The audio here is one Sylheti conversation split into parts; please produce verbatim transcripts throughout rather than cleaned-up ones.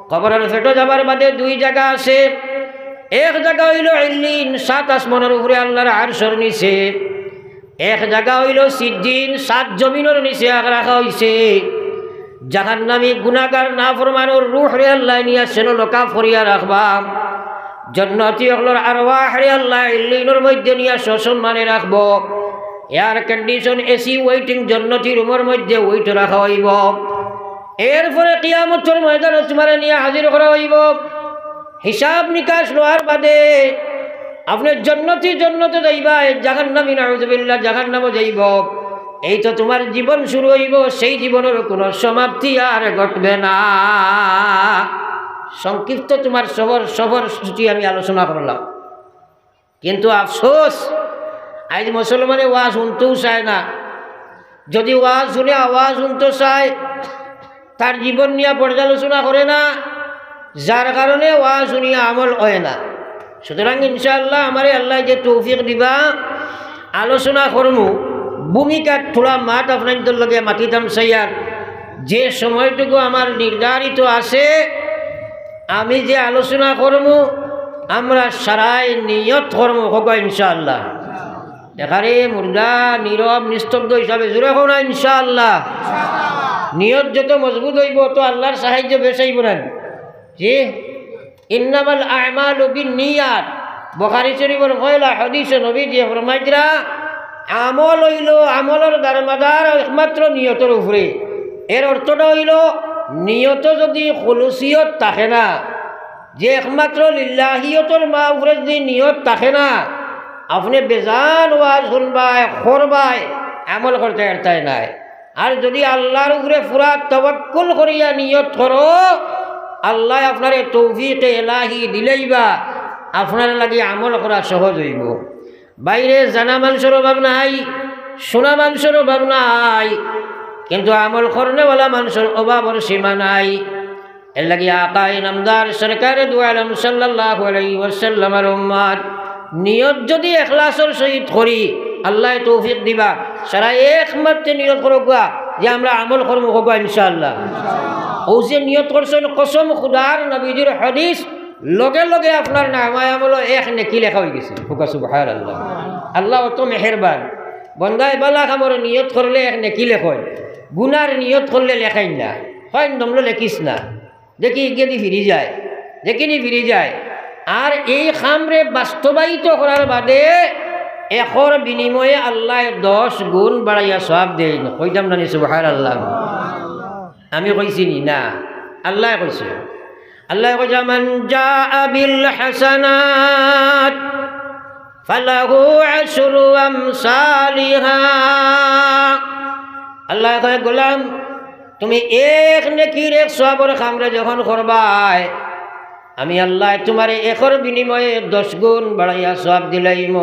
কবরর পেটো যাবার বাদে দুই জাগা আছে। এক জাগা অইলো ইল্লিন, সাত আসমানর উপরে আল্লার আরশর নিচে। এক জাগা অইলো সিজ্জিন, সাত জমিনর নিচে আগ রাখা অইছে। জাহান্নামী গুনাগার নাফরমানর রুহরে আল্লায় নিয়া সেনো লকাপ করিয়া রাখবা। জন্নতি অকলর আরওয়াহরে আল্লায় ইল্লিনর মধ্যে নিয়া সসম্মানে রাখবো। Air condition, AC waiting জন্নতি রুমর মধ্যে wait রাখা অইবো। এরপরে কিয়ামতর ময়দানো তুমারে নিয়া হাজির করা অইবো। হিসাব নিকাশ লওয়ার বাদে আপনে জন্নতি জন্নতো যাইবায়, জাহান্নামী নাউজুবিল্লাহ জাহান্নামো যাইবো। এই তো তুমার জীবন শুরু অইবো, সেই জীবনর কুনু সমাপ্তি আর ঘটবে না। সংক্ষিপ্ত তুমার সফর, সফর সূচি আমি আলোচনা করলাম। কিন্তু আফসোস, আইজ মুসলমানে ওয়াজ হুনতেও চায় না। যদি ওয়াজ হুনে আওয়াজ হুনতো চায়, তার জীবন নিয়া পর্যালোচনা করে না, যার কারণে ওয়াজ হুনিয়া আমল অয় না। সুতরাং ইনশাআল্লাহ আমারে আল্লায় যে তৌফিক দিবা, আলোচনা করমু, ভূমিকার থুড়া মাত আপনাইন্তর লগে মাতিতাম চাইয়ার। যে সময়টুকু আমার নির্ধারিত আছে, আমি যে আলোচনা করমু, আমরা সারায় নিয়ত করমু, কউক্কা ইনশাআল্লাহ। একেবারে মুর্দা, নীরব, নিস্তব্ধ হিসাবে জোরে কও না ইনশাআল্লাহ। নিয়ত যত মজবুত অইবো, অত আল্লার সাহায্য বেশ অইবো না। জি, ইন্নামাল আমালু বিন নিয়াত। বুখারী শরীফর পয়লা হাদিসো নবীজিয়ে ফরমাইতরা, আমল অইলো, আমলর দারমাদার একমাত্র নিয়তর উপরে। এর অর্থটা অইলো, নিয়তো যদি খুলুসিয়ত থাকে না, যে একমাত্র লিল্লাহিয়তর মা উপরে যদি নিয়ত থাকে না, আপনে বেজান ওয়াজ হুনবায়, করবায়, আমল করতে পারতায় নায়। আর যদি আল্লার উপরে পুরা তাওয়াক্কুল করিয়া নিয়ত করো, আল্লায় আপনারে তৌফিকে এলাহি দিলাইবা, আপনার লাগি আমল করা সহজ অইবো। বাইরে জানা মানষর অভাব নাই, শুনা মানষর অভাব নাই, কিন্তু আমল করনেওয়ালা মানষর অভাবর সীমা নাই। এরলাগি আকায়ে নামদার সরকারে দু আলম সাল্লাল্লাহু আলাইহি ওয়াসাল্লামর উম্মত, নিয়ত যদি এখলাসর সহিত করি, আল্লায় তৌফিক দিবা। সারায় একমাত্র নিয়ত করউক্কা যে আমরা আমল করমু, কউক্কা ইনশাআল্লাহ। অউ যে নিয়ত করছইন, কসম খুদার, নবীজির হাদিস, লগে লগে আপনার নামায়ে আমলো এক নেকি লেখা অইগেছে। কউক্কা সুবহানাল্লাহ। আল্লাহ অত মেহেরবান। বন্দায় বালা কামর নিয়ত করলে এক নেকি লেখইন, গুনার নিয়ত করলে লেখইন না। কইন দমলো লেখিস না। দেখি ইগেদি ফিরি যায়, দেখিনি ফিরি যায়। আর এই কামরে বাস্তবায়িত করার বাদে একর বিনিময়ে আল্লায় দশ গুণ বাড়াইয়া সওয়াব দেইন। কইতাম নানি সুবহানাল্লাহ? আমি কইছি নি? না, আল্লায় কইছে। আল্লায় কইছে, "মান জাআ বিল হাসানাত ফালাহু আশরু আমসালিহা।" আল্লায় কয়, "গোলাম, তুমি এক নেকির এক সওয়াবর কামরে যখন করবায়, আমি আল্লায় তুমারে একর বিনিময়ে দশ গুণ বাড়াইয়া সওয়াব দিলাইমু।"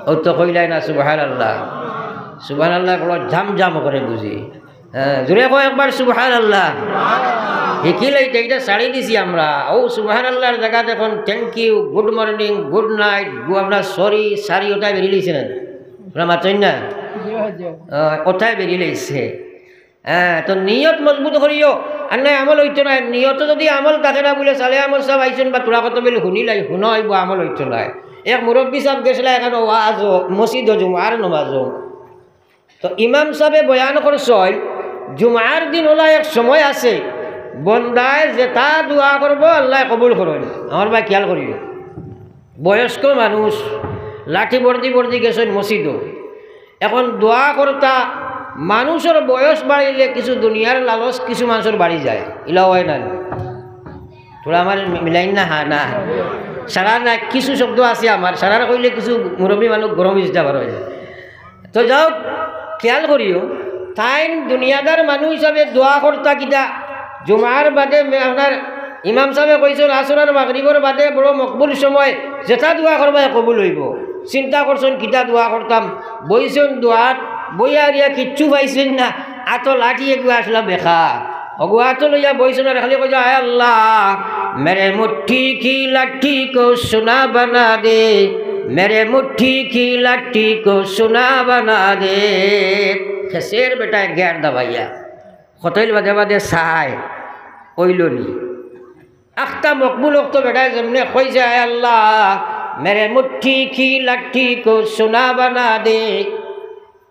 অউ তো কইলায় না সুবহানাল্লাহ? সুবহানাল্লাহ বড় জাম জাম করে বুঝি। হ্যাঁ, জোরে কও একবার সুবহানাল্লাহ। হিকিলাইতে ইটা ছাড়ি দিছি আমরা। অউ সুবহানাল্লাহর জাগাত এখন thank you, good morning, good night, গু-, আপনার sorry, sorry অতায় বেরিলাইছে না? আপনারা মাতইন না? আহ, অতায় বেরিলাইছে। হ্যাঁ, তো নিয়ত মজবুত করিও। আর নায় আমল অইতো নায়। নিয়তো যদি আমল থাকে না বুলে, সালে আহমদ সাব আইছইন বা থুড়া কত বেল হুনিলাই, হুনা অইবো, আমল অইতো নায়। এক মুরব্বি সাব গেছলা একখানো ওয়াজো, মসজিদো জুমার নমাজো। তো ইমাম সাবে বয়ান করছইন, জুমার দিন অলা এক সময় আছে, বন্দায় যেতা দোয়া করবো আল্লায় কবুল করইন। আমার ভাই খিয়াল করিও, বয়স্ক মানুষ লাঠি বর্দি বর্দি গেছইন মসজিদো। এখন দোয়া করতা, মানুষর বয়স বাড়িলে কিছু দুনিয়ার লালচ কিছু মানষর বাড়ি যায়, ইলা অয় না? থুড়া আমার মিলাইন না, হ্যাঁ না? সারা না, কিছু শব্দ আছে আমার, সারার কইলে কিছু মুরব্বি মানুষ গরম অইযিতা পারইন। তো যাউক, খিয়াল করিও, তাইন দুনিয়াদার মানুষ হিসাবে দোয়া করতা কিতা, জুমার বাদে মে-, আপনার ইমাম সাবে কইছইন, আসর আর মাগরিবর বাদে বড় মকবুল সময়, যেতা দোয়া করবায় কবুল অইবো। চিন্তা করছইন কিতা দোয়া করতাম, বইছইন দোয়াত, বইয়া আরিয়া কিচ্ছু পাইছইন না, আতো লাঠি এগু আছলা বেকা। অগু আতো লইয়া বইছইন আর খালি কইছইন, "আয় আল্লাহ, মেরে মুঠি কি লাঠি কো সোনা বানা দে, মেরে মুঠি কি লাঠি কো সোনা বানা দে।" খেসের বেটায় গের দাবাইয়া। কতইল বাদে বাদে চায়। অইলো নি? আখতা মকবুল অক্ত বেটায় যেমনে কইছে, "আয় আল্লাহ, মেরে মুঠি কি লাঠি কো সোনা বানা দে।"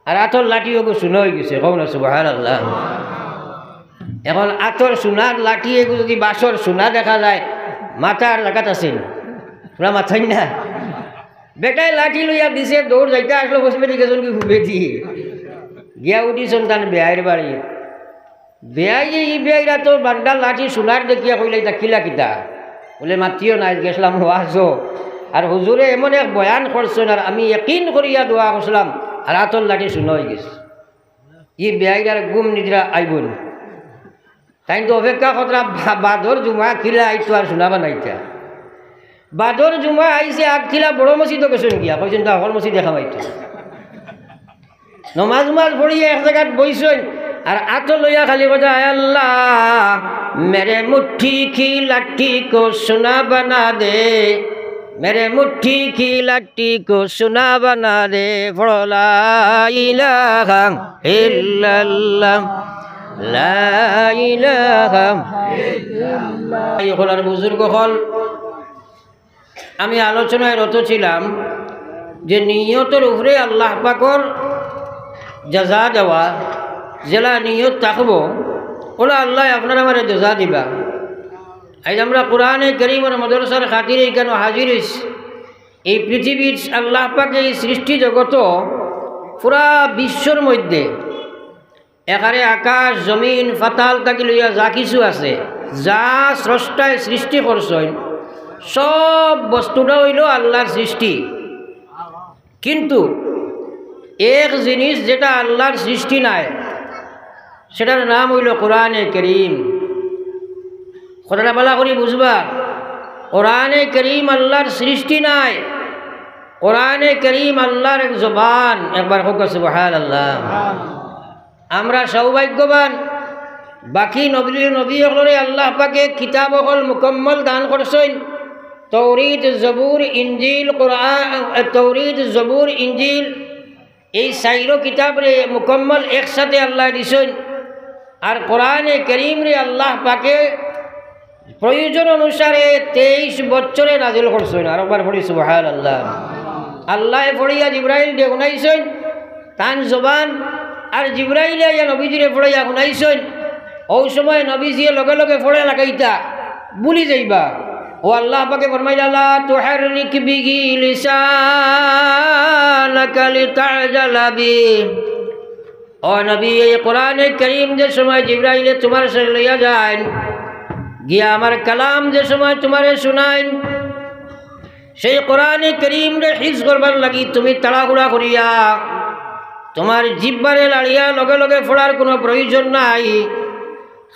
আর আতর লাঠি ওগু সোনা অইগেছে, কও না সুবহানাল্লাহ। এখন আতর সোনার লাঠি এগু যদি বাঁশর সোনা দেখা যায়, মাথার জাগাত আছে নি? পুরা মাথায় না। বেটায় লাঠি লইয়া দিছে, দৌড় যাইতা আসলো, বসবে ঠিক আছে, কি ঘুমে দিয়ে গিয়া উঠিছইন তান বেয়াইর বাড়ি। বেয়াই, ই বেয়াইরা তো বান্ডার লাঠি সোনার দেখিয়া কইলা, "ইতা কিলা কিতা?" বলে, "মাতিও না, আইজ গেছলাম ওয়াজো, আর হুজুরে এমন এক বয়ান করছইন, আর আমি ইয়াকিন করিয়া দোয়া করছলাম, আর আতর লাঠি সোনা অইগেছে।" ই বেয়াইরার ঘুম নিদ্রা আইবো নি? তাইন তো অপেক্ষা কররা বা-, বাদর জুমা কিলা আইতো আর সোনা বানাইতা। বাদর জুমা আইছে, আগ কিলা বড় মসজিদো গেছইন গিয়া, কইছইন, "তা হকল মসজিদে খামাইতো।" নমাজ উমাজ পড়িয়া এক জাগাত বইছইন, আর আতো লইয়া খালি কইতা, "আয় আল্লাহ, মেরে মুঠি কি লাঠি কো সোনা বানা দে, মেরে মুঠি কি লাঠি কো সোনা বানা দে।" পড়ো, "লা ইলাহা ইল্লাল্লাহ, লা ইলাহা ইল্লাল্লাহ।" এই হকল আর বুজুর্গ অকল, আমি আলোচনায় রত ছিলাম যে নিয়তর উপরে আল্লাহ পাকর জাযা দেওয়া, যেলা নিয়ত থাকবো, ওলা আল্লায় আপনার আমারে জাযা দিবা। আইজ আমরা কোরআনে করিমর মাদ্রাসার খাতিরে ইখানো হাজির অইছি। এই পৃথিবীর আল্লাহ পাকে এই সৃষ্টি জগত, পুরা বিশ্বর মধ্যে এখানে আকাশ, জমিন, পাতাল থাকি লইয়া যা কিছু আছে, যা স্রষ্টায় সৃষ্টি করছইন, সব বস্তুটা অইলো আল্লাহর সৃষ্টি। কিন্তু এক জিনিস যেটা আল্লাহর সৃষ্টি নায়, সেটার নাম অইলো কোরআনে করিম। কথাটা ভালা করি বুঝবা, কোরআনে করিম আল্লাহর সৃষ্টি নায়, কোরআনে করিম আল্লাহর এক জবান। একবার কউক্কা সুবহানাল্লাহ। আমরা সৌভাগ্যবান, বাকি নবী, নবী অকলরে আল্লাহ পাকে কিতাব অকল মুকম্মল দান করছইন। তৌরিত, জবুর, ইঞ্জিল, কোরআন, তৌরিত, জবুর, ইঞ্জিল, এই চাইরো কিতাবরে মুকম্মল একসাথে আল্লায় দিছইন। আর কোরআনে করিমরে আল্লাহ পাকে প্রয়োজন অনুসারে তেইশ বছরে নাজিল করছইন। আরোকবার পড়ি সুবহানাল্লাহ। আল্লায় পড়িয়া জিব্রাইলরে হুনাইছইন তান জবান, আর জিব্রাইলে আইয়া নবীজিরে পড়াইয়া হুনাইছইন। অউ সময় নবীজিয়ে লগে লগে পড়া লাগাইতা, ভুলি যাইবা। ও আল্লাহ পাকে ফরমাইলা, "লা তুহাররিক বিহি লিসানাকা লিতাজালা বিহি।" ও নবী, এই কোরআনে করিম যে সময় জিব্রাইলে তুমার সামনে লইয়া যাইন, গিয়া আমার কালাম যে সময় তুমারে হুনাইন, সেই কোরআনে করিমরে হিফজ করবার লাগি তুমি তাড়াহুড়া করিয়া তুমার জিব্বারে লাড়িয়া লগে লগে পড়ার কুনু প্রয়োজন নাই।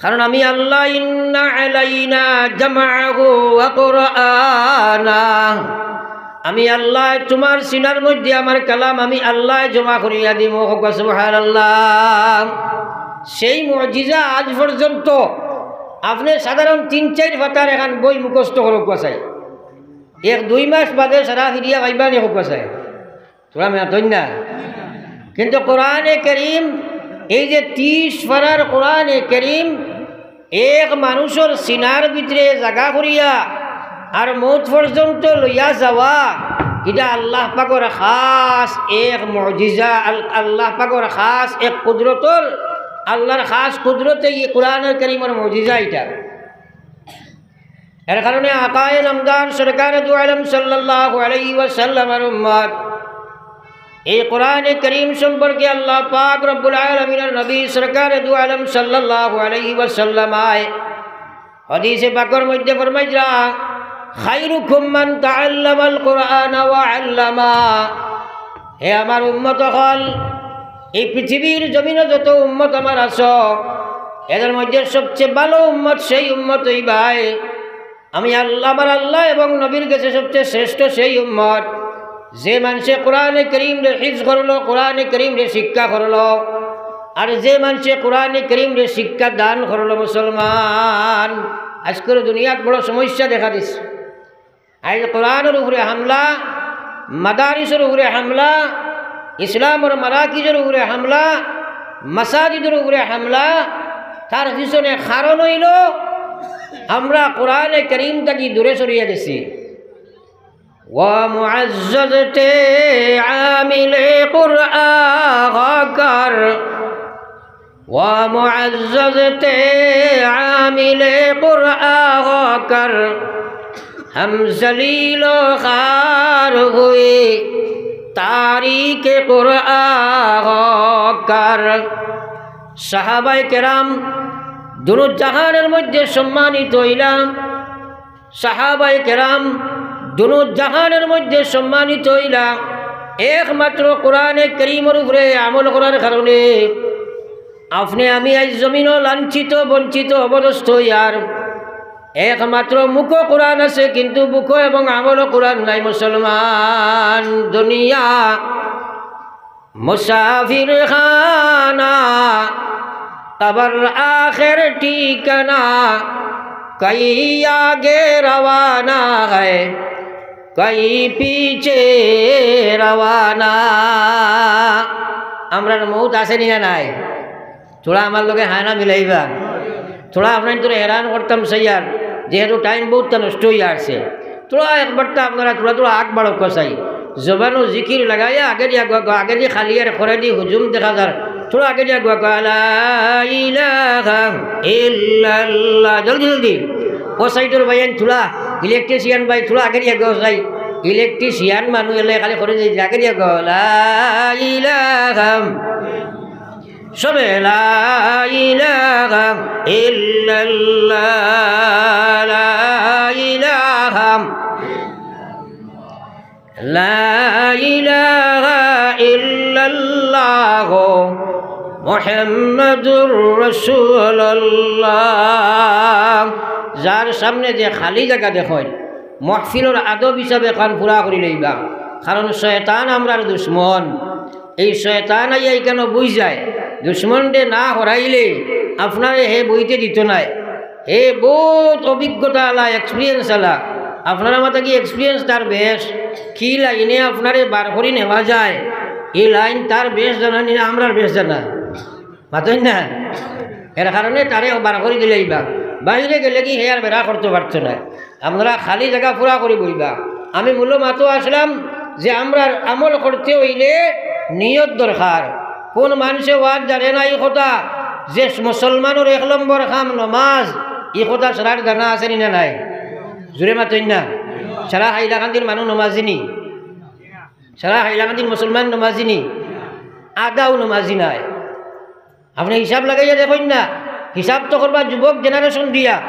কারণ আমি আল্লাহ, ইন্না আলাইনা জামআহু ওয়া কুরআনা, আমি আল্লায় তুমার সিনার মধ্যে আমার কালাম আমি আল্লায় জমা করিয়া দিমু। কউক্কা সুবহানাল্লাহ। সেই মুজিজা আজ পর্যন্ত আপনে সাধারণ তিন চাইর পাতার এখান বই মুখস্থ করউক্কা চাই, এক দুই মাস বাদে সারা ফিরিয়া পাইবা নি? কউক্কা চাই। তোরা মেয়া তৈন না। কিন্তু কোরআনে করিম, এই যে তিশ পারার কোরআনে করিম, এক মানুষর সিনার ভিতরে জাগা করিয়া আর মউত পর্যন্ত লইয়া যাওয়া, ইটা আল্লাহ পাকর খাস এক মুজিজা, আল-, আল্লাহ পাকর খাস এক কুদরতর, আল্লাহর খাস কুদরতে ই কোরআনে করিমর মুজিজা ইটা। এর কারণে আকায়ে নামদার সরকারে দু আলম সাল্লাল্লাহু আলাইহি ওয়াসাল্লামর উম্মত, এই কোরআনে করিম সম্পর্কে আল্লাহ পাক রব্বুল আলামিনর নবী সরকারে দু আলম সাল্লাল্লাহু আলাইহি ওয়াসাল্লাম আয় হাদিসে পাকর মধ্যে ফরমাইরা, "খায়রুকুম মান তাআল্লামাল কুরআনা ওয়া আল্লামা।" হে আমার উম্মত অকল, এই পৃথিবীর জমিনো যত উম্মত আমার আছো, এদের মধ্যে সবচেয়ে ভালো উম্মত সেই উম্মত অইবায়। আমি আল্লাহ, আমার আল্লাহ এবং নবীর গেছে সবচেয়ে শ্রেষ্ঠ সেই উম্মত, যে মানষে কোরআনে করিমরে হিফজ করলো, কোরআনে করিমরে শিক্ষা করলো, আর যে মানষে কোরআনে করিমরে শিক্ষা দান করলো। মুসলমান, আজকের দুনিয়াত বড় সমস্যা দেখা দিছে। আইজ কোরআনর উপরে হামলা, মাদারিসর উপরে হামলা, ইসলামর মারাকিজর উপরে হামলা, মাসাজিদর উপরে হামলা। তার পিছনে কারণ অইলো আমরা কোরআনে করিম থাকি দূরে সরিয়া গেছি। ও মুআজ্জাজ তে আমিলে কুরআ হকর, ও মুআজ্জাজ তে আমিলে কুরআ হকর, হম জলিল ও খার হুয়ে তারিকে কুরআ হকর। সাহাবায়ে কেরাম দুনো জাহানের মধ্যে সম্মানিত অইলা। সাহাবায়ে কেরাম দুনো জাহানের মধ্যে সম্মানিত অইলা একমাত্র কোরআনে করিমর উপরে আমল করার কারণে। আপনে আমি আইজ জমিনো লাঞ্ছিত, বঞ্চিত, অপদস্থ অইয়ার। একমাত্র মুখো কোরআন আছে, কিন্তু বুকো এবং আমলো কোরআন নাই। মুসলমান দুনিয়া মুসাফির খানা, কবর আখের ঠিকানা, কই আগে রওয়ানা হ্যায়, কই পিছে রওয়ানা। আমরার মউত আছে নি না নাই? থুড়া আমার লগে হায় না মিলাইবা। থুড়া আপনাইনতরে হেরান করতাম চাইয়ার, যেহেতু টাইম বউতটা নষ্ট অইয়া আছে। থুড়া একবারটা আপনারা থুড়া থুড়া আগ বাড়উক্কা চাই। জবানো জিকির লাগাইয়া আগেদি আগুয়া কও, আগেদি খালি আর খরেদি হুজুম দেখা যার। থুড়া আগেদি আগুয়া কও, লা ইলাহা ইল্লাল্লাহ। জলদি জলদি। ও সাইডর ভাইয়াইন থুড়া, ইলেকট্রিশিয়ান ভাই থুড়া আগেদি আগুয়া চাই। ইলেকট্রিশিয়ান মানুষ এলে খালি খরেদি আগেদি আগুয়া কও, লা ইলাহা সবে লা ইলাহা ইল্লাল্লাহ, লা ইলাহা, লা ইলাহা ইল্লাল্লাহ, মুহাম্মাদুর রাসূলুল্লাহ। যার সামনে যে খালি জাগা দেখইন, মাহফিলর আদব হিসাবে কান পুরা করি লইবা, কারণ শয়তান আমরার দুশমন। এই শয়তান আইয়া ইখানো বই যায়, দুশমনরে না হরাইলে আপনারে হে বইতে দিত নায়। হে বউত অভিজ্ঞতা আলা, এক্সপিরিয়েন্স আলা। আপনারা মাতা কি এক্সপিরিয়েন্স তার বেশ, কি লাইনে আপনারে বার করি নেওয়া যায়, এই লাইন তার বেশ জানা নি না আমরার বেশ জানা? মাতইন না? এর কারণে তারে বার করি দিলাইবা। বাইরে গেলে কি হে আর বেড়া করতে পারতো না। আপনারা খালি জাগা পুরা করি বইবা। আমি মূল মাতো আসলাম যে আমরার আমল করতে অইলে নিয়ত দরকার। কোন মানষে ওয়াজ জানে না ই কথা, যে মুসলমানর এক নম্বর কাম নমাজ, ই কথা সারার জানা আছে নি না নাই? জুরে মাতইন না। সারা হাইলাকান্দির মানুষ নমাজি নি? সারা হাইলাকান্দির মুসলমান নমাজি নি? আগাও নমাজি নায়। আপনে হিসাব লাগাইয়া দেখইন না, হিসাব তো করবা যুবক জেনারেশন দিয়া।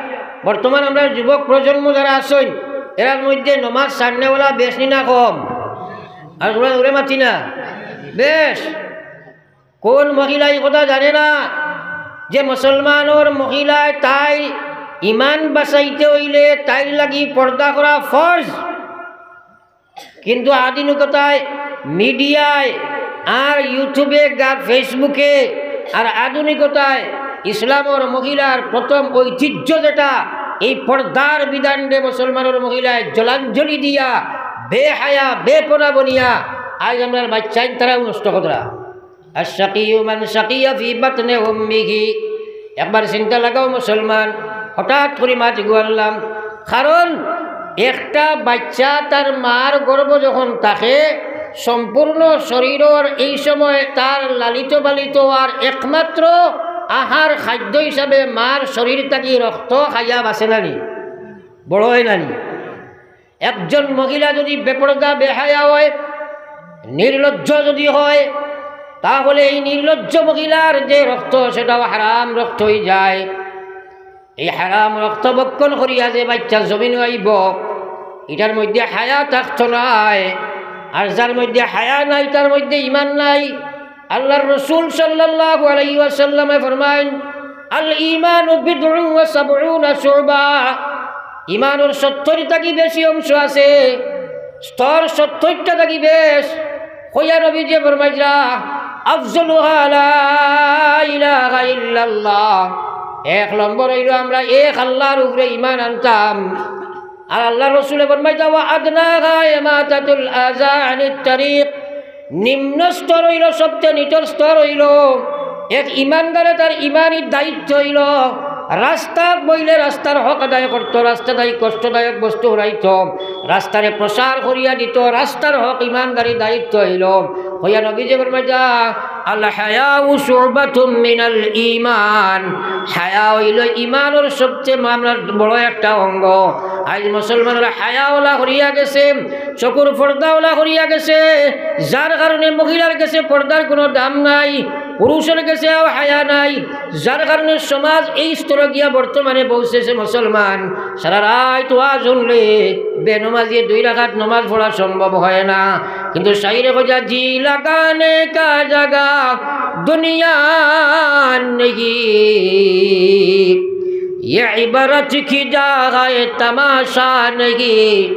বর্তমান আমরার যুবক প্রজন্ম যারা আছইন, এরার মধ্যে নমাজ ছাড়নেওয়ালা বেশ নি না কম? আর জুরে জুরে মাতি না, বেশ। কোন মহিলা ই কথা জানে না যে মুসলমানর মহিলায় তাই ইমান বাঁচাইতে অইলে তাইর লাগি পর্দা করা ফরজ? কিন্তু আধুনিকতায়, মিডিয়ায়, আর YouTube-এ, আর Facebook-এ, আর আধুনিকতায় ইসলামর মহিলার প্রথম ঐতিহ্য যেটা, এই পর্দার বিধানরে মুসলমানর মহিলায় জলাঞ্জলি দিয়া, বেহায়া, বেপনা বনিয়া, আইজ আমরার বাইচ্চাইন তারাও নষ্ট কররা। আশ-শাকিয়্যু মান শাকিয়া ফি বাতনি উম্মিহি। একবার চিন্তা লাগাও মুসলমান, হঠাৎ করি মাত ইগু আনলাম। কারণ একটা বাইচ্চা তার মার গর্ভ যখন থাকে, সম্পূর্ণ শরীরর এই সময় তার লালিত পালিত আর একমাত্র আহার খাদ্য হিসাবে মার শরীর থাকি রক্ত খাইয়া বাঁচে না নি, বড় অয় না নি। একজন মহিলা যদি বেপর্দা বেহায়া অয়, নির্লজ্জ যদি অয়, তাহলে এই নির্লজ্জ মহিলার যে রক্ত, সেটাও হারাম রক্ত অইযায়। এই হারাম রক্ত ভক্ষণ করিয়া যে বাইচ্চা জমিনো আইবো, ইটার মধ্যে হায়া থাকতো নায়। আর যার মধ্যে হায়া নাই, তার মধ্যে ইমান নাই। আল্লার রসুল সাল্লাল্লাহু আলাইহি ওয়াসাল্লামে ফরমাইন, "আল ইমানু বিদউন ওয়া সাবউনা শুবা।" ইমানর সত্তর থাকি বেশি অংশ আছে, স্তর সত্তরটা থাকি বেশ। কইয়া নবীজিয়ে ফরমাইরা, "আফজলুহা লা ইলাহা ইল্লাল্লাহ।" এক নম্বর অইলো আমরা এক আল্লার উপরে ইমান আনতাম। আর আল্লার রসুলে ফরমাইতা, "ওয়া আদনাহা ইমাতাতুল আযা আনিত তারিক।" নিম্ন স্তর অইলো, সবচেয়ে নিচর স্তর অইলো, এক ইমানদারে তার ইমানি দায়িত্ব অইলো রাস্তাত বইলে রাস্তার হক আদায় করতো, রাস্তাত আই কষ্টদায়ক বস্তু হুরাইতো, রাস্তারে প্রসার করিয়া দিতো, রাস্তার হক ইমানদারি দায়িত্ব অইলো। কইয়া নবীজি ফরমাইতা, "আল হায়াউ শুবাতুম মিনাল ঈমান।" হায়া অইলো ইমানর সবচেয়ে মামলার বড় একটা অঙ্গ। আইজ মুসলমানরা হায়াওয়ালা হরিয়া গেছে, চকুর পর্দাওয়ালা হরিয়া গেছে, যার কারণে মহিলার গেছে পর্দার কোনো দাম নাই, পুরুষর গেছেও হায়া নাই, যার কারণে সমাজ এই স্তরে গিয়া বর্তমানে পৌঁছেছে। মুসলমান সারা রাইত ওয়াজ হুনলে বেনমাজিয়ে দুই রাকাত নমাজ পড়া সম্ভব হয় না। কিন্তু শাইরে কইয়া, "জি লাগানে কা জাগা দুনিয়া নেহি, ইয়ে ইবারত কি জাগায়ে তামাশা নেহি।"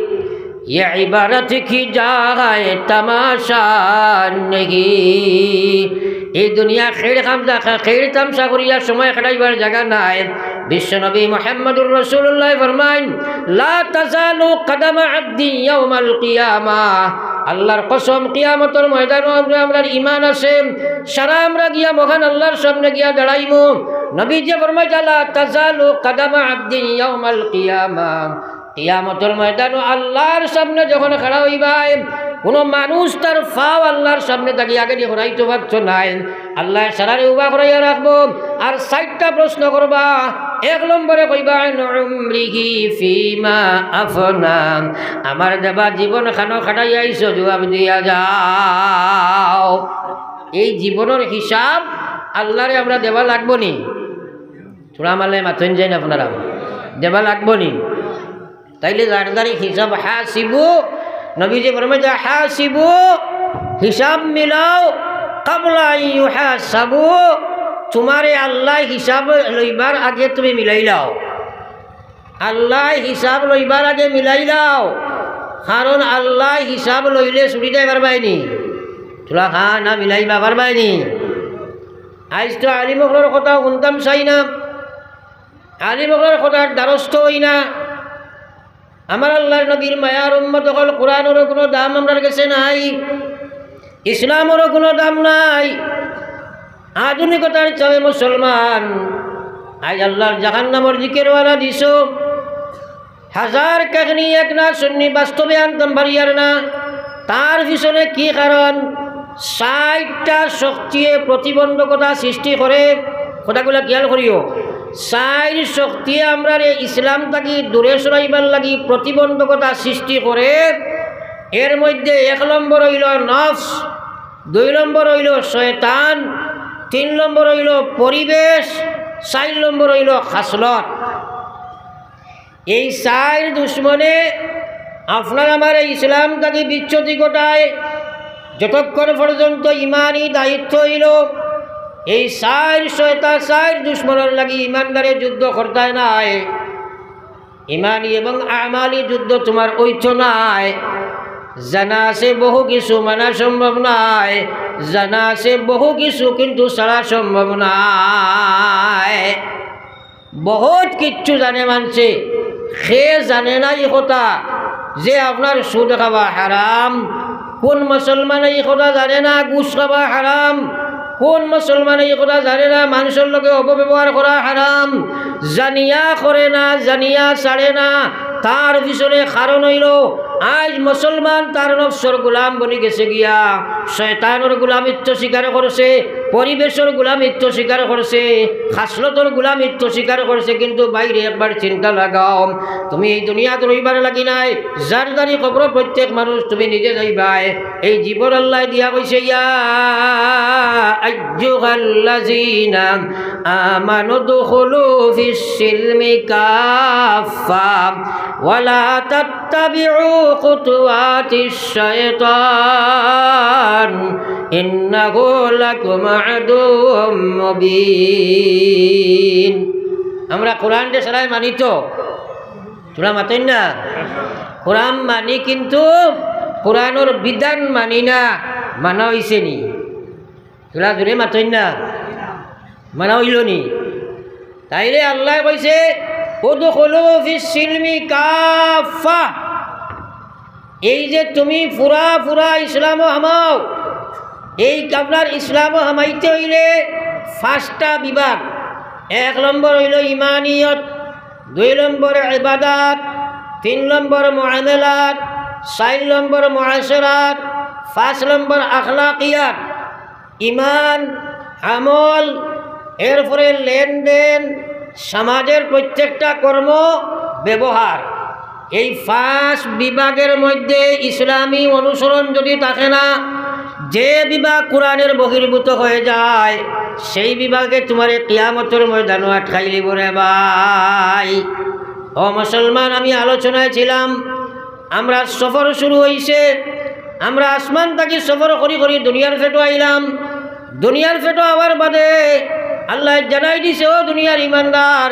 ইয়ে ইবারত কি জাগায়ে তামাশা নেহি। এই দুনিয়া খেড় খামজা, খেড় তামশা করিয়া সময় কাটাইবার জাগা নাই। বিশ্বনবী মুহাম্মদুর রাসূলুল্লাহ ফরমাইন, "লা তাজালু কাদামা আবদিন ইয়াউমাল কিয়ামা।" আল্লাহর কসম, কিয়ামতর ময়দানো আমরা, আমরার ইমান আছে, সারা আমরা গিয়া মহান আল্লাহর সামনে গিয়া দাঁড়াইমু। নবীজি ফরমাইতা, "লা তাজালু কাদামা আবদিন ইয়াউমাল কিয়ামা।" কিয়ামতর ময়দানো আল্লাহর সামনে যখন খাড়া অইবায়, কোনো মানুষ তার পাও আল্লাহর সামনে থাকি আগেদি হরাইতো পারতো নায়। আল্লায় সারারে উবা করাইয়া রাখবো। আর চাইরটা প্রশ্ন করবা। এক নম্বরে কইবা, "আন উমরিহি ফিমা আফনা।" আমার দেবা জীবন খানো খাটাইয়া আইছো, জুয়াব দিয়া যাও। এই জীবনর হিসাব আল্লাহরে আমরা দেবা লাগবো নি? থুড়া মালে মাতইন যাইন আপনারা, দেবা লাগবো নি? তাইলে জারদারি হিসাব হাসিবু, নবীজি ফরমাইতা, "হাসিবু", হিসাব মিলাও, "কাবলা আন ইউহাসাবু", তুমারে আল্লায় হিসাব লইবার আগে তুমি মিলাইলাও। আল্লায় হিসাব লইবার আগে মিলাইলাও, কারণ আল্লায় হিসাব লইলে ছুটি যাইবার বাইনি। থুড়া খান না মিলাইবা পারবায়নি। আইজ তো আলিম অকলর কথা হুনতাম চাই না, আলিম অকলর কথার দ্বারস্থ অই না। আমার আল্লাহর নবীর মায়ার উম্মত অকল, কোরআনরও কোনো দাম আমরার গেছে নাই, ইসলামরও কোনো দাম নাই। আধুনিকতার চাবে মুসলমান, আইজ আল্লাহর জাহান্নামর দিকে রওয়ানা দিছো। হাজার কাহিনী এক না শুননি, বাস্তবে আনতাম পারিয়ার না। তার পিছনে কি কারণ? চাইরটা শক্তিয়ে প্রতিবন্ধকতা সৃষ্টি করে। কথাগুলা খেয়াল করিও। চাইর শক্তিয়ে আমরারে ইসলাম থাকি দূরে সরাইবার লাগি প্রতিবন্ধকতা সৃষ্টি করে। এর মধ্যে এক নম্বর অইলো নফস, দুই নম্বর অইলো শয়তান, তিন নম্বর অইলো পরিবেশ, চাইর নম্বর অইলো খাসলত। এই চাইর দুশমনে আপনার আমারে ইসলাম থাকি বিচ্যুতি ঘটায়। যতক্ষণ পর্যন্ত ইমানি দায়িত্ব অইলো, এই চাইর শয়তান, চাইর দুশমনর লাগি ইমানদারে যুদ্ধ করতায় নায়। ইমানি এবং আমালি যুদ্ধ তুমার অইতো নায়। জানা আছে বহু কিছু, মানা সম্ভব নায়। জানা আছে বহু কিছু, কিন্তু ছাড়া সম্ভব নায়। বহুত কিচ্ছু জানে মানষে, হে জানে না ই কথা যে আপনার সুদ খাওয়া হারাম। কোন মুসলমানে ই কথা জানে না ঘুষ খাওয়া হারাম? কোন মুসলমানে ই কথা জানে না মানষর লগে অপব্যবহার করা হারাম? জানিয়া করে না, জানিয়া ছাড়ে না। তার পিছনে কারণ অইলো, আইজ মুসলমান তার নফসর গোলাম বনি গেছে গিয়া, শয়তানর গোলামিত্ব স্বীকার করছে, পরিবেশর গোলামিত্ব স্বীকার করছে, খাসলতর গোলামিত্ব স্বীকার করছে। কিন্তু বাইরে একবার চিন্তা লাগাও, তুমি এই দুনিয়াত রইবার লাগি নায়, জারদারি কবরো প্রত্যেক মানুষ তুমি নিজে যাইবায়। এই জীবন আল্লায় দিয়া কইছে, "ইয়া আইয়ুহাল্লাযীনা আমানু দুখুলু ফিস সিলমি কাফফা ওয়ালা তাত্তাবিউ খুতুওয়াতিশ শাইতান ইন্নাহু লাকুম আদুউম মুবিন।" আমরা কোরআনরে সারায় মানি তো? তুমরা মাতইন না? কোরআন মানি, কিন্তু কোরআনর বিধান মানি না। মানা অইছে নি? তুমরা জোরে মাতইন না? মানা অইলো নি? তাইলে আল্লায় কইছে, "উদখুলু ফিস সিলমি কাফফা।" এই যে তুমি পুরা পুরা ইসলামো হামাও, এই আপনার ইসলামো হামাইতে অইলে পাঁচটা বিভাগ, এক নম্বর অইলো ইমানিয়ত, দুই নম্বর ইবাদত, তিন নম্বর মুআমালাত, চাইর নম্বর মুআশারাত, পাঁচ নম্বর আখলাকিয়াত। ইমান, আমল, এরপরে লেনদেন, সমাজের প্রত্যেকটা কর্ম, ব্যবহার। এই পাঁচ বিভাগের মধ্যে ইসলামী অনুসরণ যদি থাকে না, যে বিভাগ কোরআনের বহির্ভূত হয়ে যায়, সেই বিভাগে তুমারে কিয়ামতর ময়দানো আটকাইলিবো রে ভাই। ও মুসলমান, আমি আলোচনায় ছিলাম, আমরার সফর শুরু অইছে, আমরা আসমান থাকি সফর করি করি দুনিয়ার পেটো আইলাম। দুনিয়ার পেটো আওয়ার বাদে আল্লায় জানাই দিছে, "ও দুনিয়ার ইমানদার,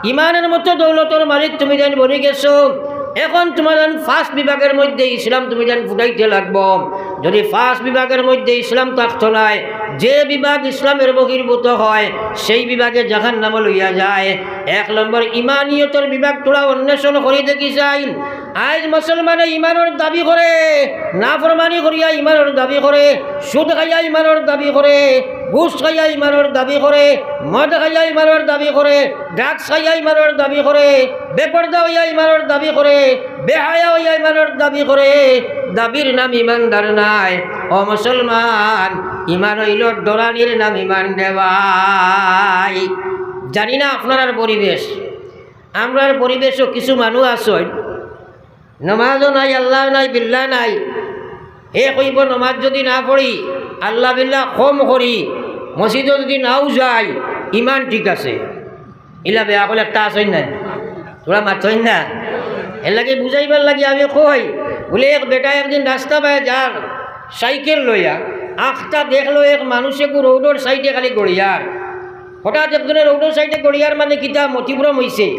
ইমানের মতো দৌলতর মালিক তুমি যেন বনি গেছো, এখন তুমার যেন পাঁচ বিভাগের মধ্যে ইসলাম তুমি যেন ফুটাইতে লাগবো।" যদি পাঁচ বিভাগের মধ্যে ইসলাম থাকতো নায়, যে বিভাগ ইসলামের বহির্ভূত হয়, সেই বিভাগে জাহান্নামো লইয়া যায়। এক নম্বর ইমানিয়তর বিভাগ থুড়া অন্বেষণ করি দেখি চাই। আইজ মুসলমানে ইমানর দাবি করে, নাফরমানি করিয়া ইমানর দাবি করে, সুদ খাইয়া ইমানর দাবি করে, ঘুষ খাইয়া ইমানর দাবি করে, মদ খাইয়া ইমানর দাবি করে, ড্রাগস খাইয়া ইমানর দাবি করে, বেপর্দা অইয়া ইমানর দাবি করে, বেহায়া অইয়া ইমানর দাবি করে। দাবির নাম ইমানদার নায়। ও মুসলমান, ইমান অইলো ডরানির নাম ইমান রে ভাই। জানি না আপনারার পরিবেশ, আমরার পরিবেশো কিছু মানুষ আছইন, নমাজও নাই, আল্লাহ নাই, বিল্লাহ নাই। হে কইবো, "নমাজ যদি না পড়ি, আল্লাহ বিল্লাহ কম করি, মসজিদো যদি নাও যাই, ইমান ঠিক আছে।" ইলা বেআক্কল একটা আছইন না, থুড়া মাতইন না। এরলাগি বুঝাইবার লাগি আমি কই, বুলে এক বেটা একদিন রাস্তা বায় যার সাইকেল লইয়া, আখতা দেখলো এক মানুষে গু রোডর সাইডে খালি গড়িয়ার। হঠাৎ একজনে রোডর সাইডে গড়িয়ার মানে কিতা মতিভ্রম অইছে,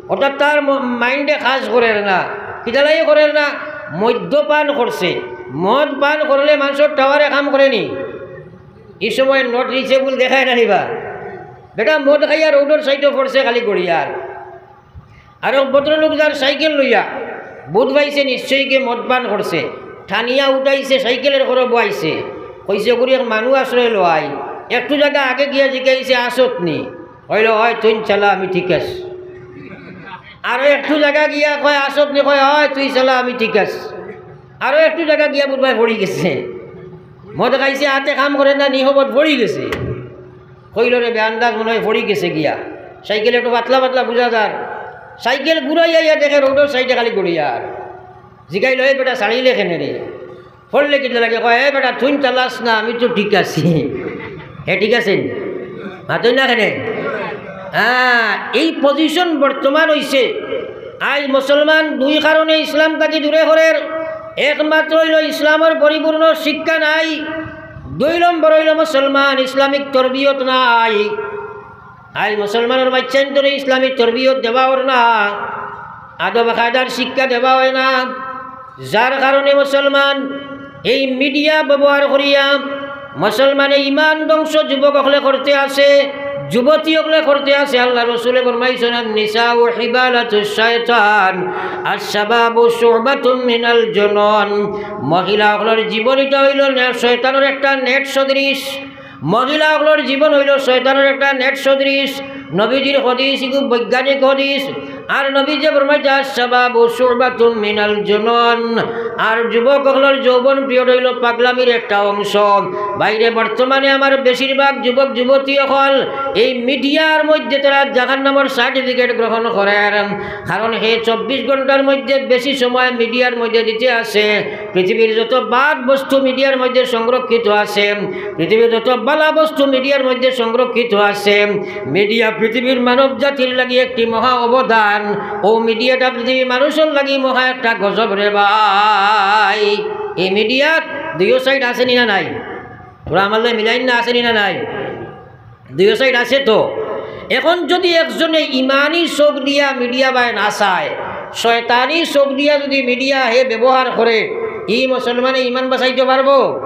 হঠাৎ তার ম-, মাইন্ডে কাজ করের না, কিতার লাগি করের না, মদ্যপান করছে। মদ পান করলে মানষর টাওয়ারে কাম করেনি, ই সময় not reachable দেখায় না নিবা। বেটা মদ খাইয়া রোডর সাইডো পড়ছে খালি গড়িয়ার। আর এক ভদ্রলোক যার সাইকেল লইয়া, বুধ পাইছে নিশ্চয়ই কে মদ পান করছে, টানিয়া উঠাইছে, সাইকেলের ঘরো বওয়াইছে, কইছে, "গুরি এক মানুষ আশ্রয় লওয়াই।" একটু জাগা আগে গিয়া জিগাইছে, "আছত নি?" কইলো, "অয়, তুই চালা, আমি ঠিক আছে।" আরো একটু জাগা গিয়া কয়, "আছত নি?" কয়, "অয়, তুই চালা, আমি ঠিক আছে।" আরো একটু জাগা গিয়া বুধ পায় পড়ি গেছে, মদ খাইছে, আতে কাম করে না, নিহবত পড়ি গেছে। কইলো রে, বেআন্দাজ মনে হয় পড়ি গেছে গিয়া। সাইকেল একটু পাতলা পাতলা বুঝা যার। সাইকেল ঘুরাইয়া আইয়া দেখে রোডর সাইডে খালি গড়িয়ার। জিগাইলো, "এ বেটা, ছাড়িলে কেনে রে? পড়লে কিতা লাগে?" কয়, "এ বেটা, তুই চালাস না, আমি তো ঠিক আছি।" হে ঠিক আছে নি? মাতইন না কেনে? হ্যাঁ, এই পজিশন বর্তমান অইছে। আইজ মুসলমান দুই কারণে ইসলাম থাকি দূরে করের। একমাত্র অইলো ইসলামর পরিপূর্ণ শিক্ষা নাই, দুই নম্বর অইলো মুসলমান ইসলামিক তরবিয়ত নাই। আইজ মুসলমানর বাচ্চাইন্তরে ইসলামিক তরবিয়ত দেওয়া অর না, আদব কায়দার শিক্ষা দেওয়া অয় না, যার কারণে মুসলমান এই মিডিয়া ব্যবহার করিয়া মুসলমানে ইমান ধ্বংস যুবক অকলে করতে আছে, যুবতী অকলে করতে আছে। আল্লাহ রসুলে ফরমাইছইন, "আন-নিসাউ হিবালাতুশ শায়তান, আশ-শাবাবু শুবাতুম মিনাল জুনুন।" মহিলা অকলর জীবন ইটা অইলো নে-, শয়তানর একটা নেট সদৃশ। মহিলা অকলর জীবন অইলো শয়তানর একটা নেট সদৃশ। নবীজির হাদিস, ইগু বৈজ্ঞানিক হাদিস। আর নবীজিয়ে ফরমাইতা, "আশ-শাবাবু শুবাতুম মিনাল জুনুন।" আর যুবক অকলর যৌবন পিরিয়ড অইলো পাগলামির একটা অংশ। ভাইরে, বর্তমানে আমার বেশিরভাগ যুবক যুবতী অকল এই মিডিয়ার মধ্যে তারা জাহান্নামর সার্টিফিকেট গ্রহণ করের। কারণ হে চব্বিশ ঘন্টার মধ্যে বেশি সময় মিডিয়ার মধ্যে দিতে আছে। পৃথিবীর যত বাদ বস্তু মিডিয়ার মধ্যে সংরক্ষিত আছে, পৃথিবীর যত বালা বস্তু মিডিয়ার মধ্যে সংরক্ষিত আছে। মিডিয়া পৃথিবীর মানব জাতির লাগি একটি মহা অবদান। ও মিডিয়াটা পৃথিবীর মানুষর লাগি মহা একটা গজব রে ভাই। এই মিডিয়ার দুইও সাইড আছে নি না নাই? থুড়া আমার লগে মিলাইন না, আছে নি না নাই? দুইও সাইড আছে তো। এখন যদি একজনে ইমানি চোখ দিয়া মিডিয়া বায় না চায়, শয়তানি চোখ দিয়া যদি মিডিয়া হে ব্যবহার করে, ই মুসলমানে ইমান বাঁচাইতে পারবো?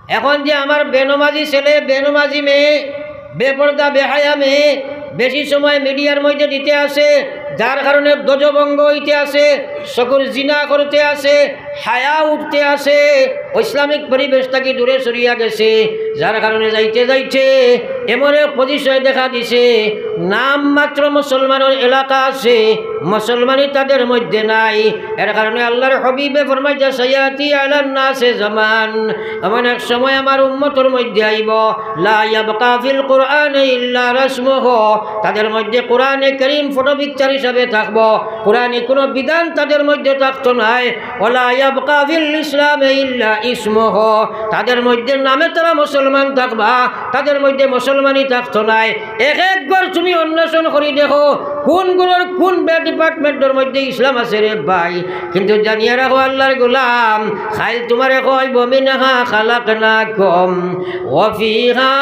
এখন যে আমার বেনমাজি ছেলে, বেনমাজি মেয়ে, বেপর্দা বেহায়া মেয়ে বেশি সময় মিডিয়ার মধ্যে দিতে আছে, যার কারণে ধ্বজভঙ্গ হইতে আছে, চকুর জিনা করতে আছে, হায়া উঠতে আছে, ইসলামিক পরিবেশ থাকি দূরে সরিয়া গেছে, যার কারণে যাইতে যাইতে এমন এক পজিশনে দেখা দিছে, নাম মাত্র মুসলমানর এলাকা আছে, মুসলমানি তাদের মধ্যে নাই। এর কারণে আল্লাহর হাবিবে ফরমাইতা, "সায়াতি আলান নাসে জামান", এমন এক সময় আমার উম্মতর মধ্যে আইব, "লা ইয়াবকা ফিল কুরআনে ইল্লা রাসমুহু", তাদের মধ্যে কোরআনে করিম ফটো পিকচার হিসাবে থাকবো, কোরআনে কোনো বিধান তাদের মধ্যে থাকতো নায়। "ওয়ালা ইয়াবকা ফিল ইসলামে ইল্লা ইসমুহু", তাদের মধ্যে নামে তারা মুসলমান থাকবা, তাদের মধ্যে মুসলমানি থাকতো নায়। এক এক ঘর তুমি অন্বেষণ করি দেখো, কোন ঘরর কোন ডিপার্টমেন্টর মধ্যে ইসলাম আছে রে ভাই। কিন্তু জানিয়া রাখো আল্লাহর গোলাম, খাইল তোমারে কইব, "মিনহা খালাকনাকুম ওয়া ফিহা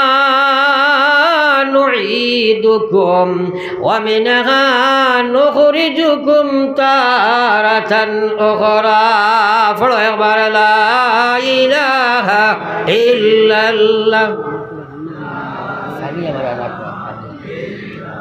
নুঈদুকুম ওয়া মিনহা নুখরিজুকুম তারাতান উখরা।" পড়ো একবার, "লা ইলাহা ইল্লাল্লাহ।"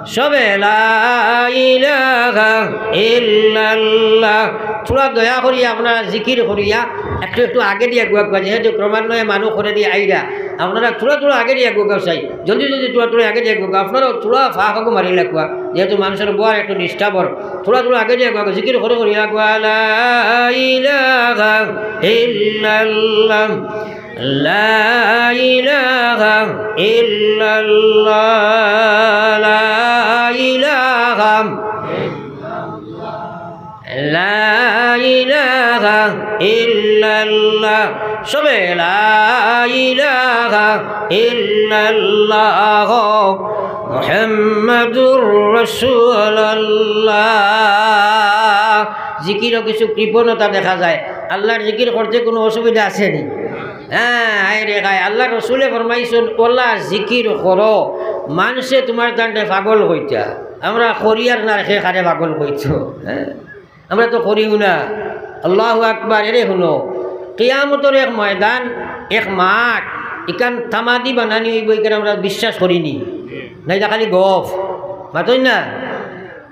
সবে লা ইলাহা ইল্লাল্লাহ। থুড়া দয়া করি আপনারা জিকির করিয়া একটু একটু আগে দিয়া গুয়া গুয়া, যেহেতু ক্রমান্বয়ে মানুষ করে দিয়া আইরা, আপনারা থুড়া থুড়া আগে দিয়া গুয়া গুয়া চাই, জলদি জলদি থুড়া থুড়া আগে দিয়া গুয়া গুয়া। আপনারাও থুড়া ফাঁক মারি লাগবা, যেহেতু মানুষের বওয়ার একটু ডিস্টার্ব অর, থুড়া থুড়া আগে দিয়া গুয়া গুয়া, জিকির করে করিয়া গুয়া, লা ইলাহা ইল্লাল্লাহ। لا إله إلا الله، لا إله، لا إله إلا الله، সবে لا إله إلا الله محمد رسول الله। জিকিরও কিছু কৃপণতা দেখা যায়, আল্লাহর জিকির করতে কোনো অসুবিধা আছে নি? হ্যাঁ, হায় রে হায়, আল্লাহর রসুলে ফরমাইছইন, "ওলা জিকির করো, মানষে তোমার তানরে পাগল কইতা।" আমরা করি আর না, কে কারে পাগল কইতো? হ্যাঁ, আমরা তো করিও না। আল্লাহু আকবার। এরে হুনো, কিয়ামতর এক ময়দান, এক মাঠ, ইখান তামাদি বানানি অইব, ইখান আমরা বিশ্বাস করি নি। না, ইটা খালি গফ, মাতইন না?